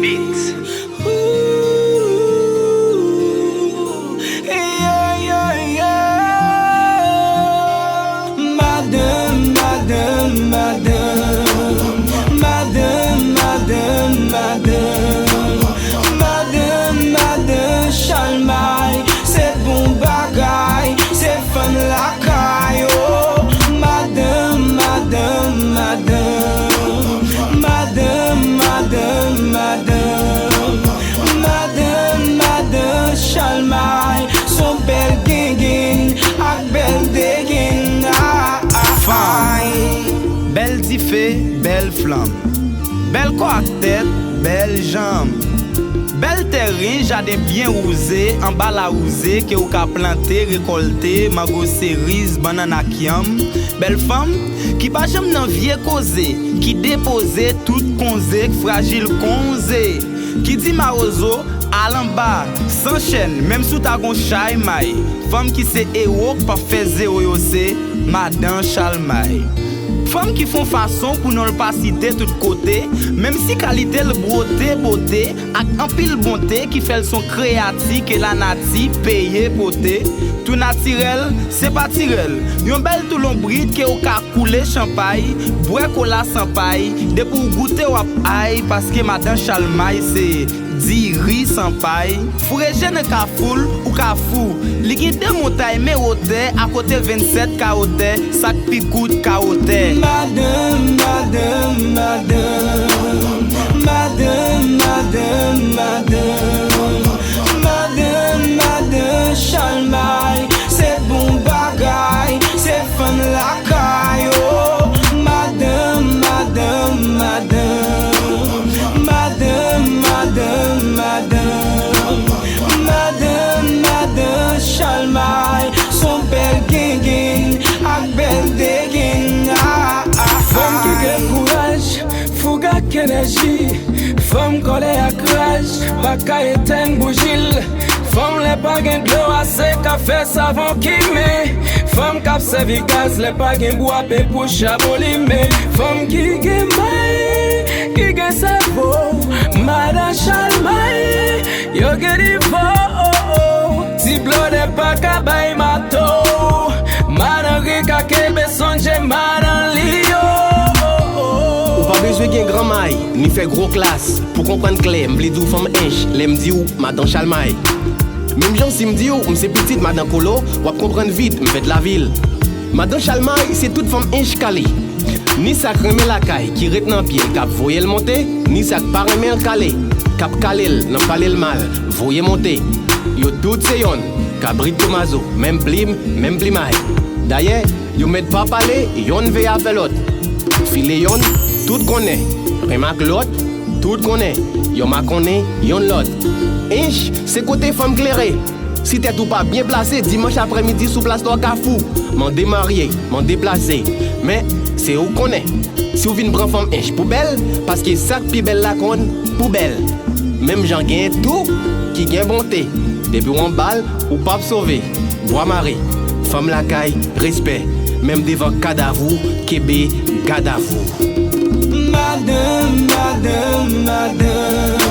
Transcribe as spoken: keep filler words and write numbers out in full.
Ooh, yeah, yeah, yeah. Madanm, madanm, madanm. Madanm, madanm, madanm. Madanm, madanm Chalmay, se bon bagay, se fanm lakay, oh. Madanm, madanm, madanm. Madanm, madanm, madanm. Madanm, madanm Chalmay, son bèl gengen ak bèl degen. Ah, ah, ay. Bèl dife, bèl flanm. Bèl kò ak tèt, bèl janm. Bèl tèren, jaden byen wouze, anba lawouze ke ou ka plante, rekòlte, mango, seriz, bannann ak yanm. Bèl fanm ki pa janm nan vye koze, ki depoze tout konze k frajil konze, ki di mawozo, al anba, san chèn, menm si w ta gon chay may. Fanm ki se ewo k p ap fè zewo yo se madan Chalmay. Fanm ki fè yon fason pou non l pa site tout kote, menm si kalite l bwote bote ak anpil bonte ki fè l s on kreyati ke lanati peye pote. Tou natirèl, se pa tirèl. Yon bèl tou lonbrit ke w ka koule chanpay, bwè kola san pay, depi w goute w ap ay, paske madan Chalmay se diri san pay. Foure je nan kafou l, ou ka fou. Li gen de montay men wotè, akote vennsèt ka wotè, sa k pi kout ka wotè. Madanm, madanm, madanm. Madanm, madanm, madanm. Madanm, madanm Chalmay, se bon bagay, se fanm lakay, oh. Madanm, madanm, madanm. Madanm, madanm, madanm. Madanm, madanm Chalmay, s on bèl gengen ak bèl degen. Ah, ah, fanm ki gen kouraj, fouga ak enèji. Fanm kòlè ak raj pa ka etèn bouji l. Fanm lè pa gen dlo ase ka fè savon kimen. Fanm k ap sèvi gaz lè pa gen bwa pen pou chabon limen. Fanm ki gen may, ki gen sèvo, madan Chalmay, yo gen nivo. Ti blòdè pa ka bay mato. Madan Rika kenbe sonje madan li yo. Ou pa bezwen gen gran may, ni fè gwo klas. Pou konprann klè, m vle di w fanm ench, lè m di w madan Chalmay. Menm jan si m di w m se pitit madan Kolo, w ap konprann vit, m fèt lavil. Madan Chalmay, se tout fanm ench kale. Ni sa k renmen lakay, ki ret nan pye l, k ap voye l monte, ni sa k pa renmen l kale, k ap kale l nan pale l mal, voye monte. Yo tout se yonn, kabrit tomazo, menm plim, menm plimay. Dayè, yo mèt pa pale, yonn veye avè lòt. File yonn, tout konnen. Renmen ak lòt, tout konnen. Yo makonnen, yonn lòt. Ench, se kote fanm klere. Si tèt ou pa byen plase, dimanch aprèmidi sou plas la w ka fou. Mande marye, mande plase. Men, se ou k konnen. Si w vin pran fanm ench pou bèl, paske sa k pi bèl la konn pou bèl. Menm jan gen tou ki gen bonte. Depi w anba l, ou p ap sove. Bwa mare, fanm lakay, respè. Menm devan kadav ou, kenbe gadav ou. Madanm, madanm, madanm.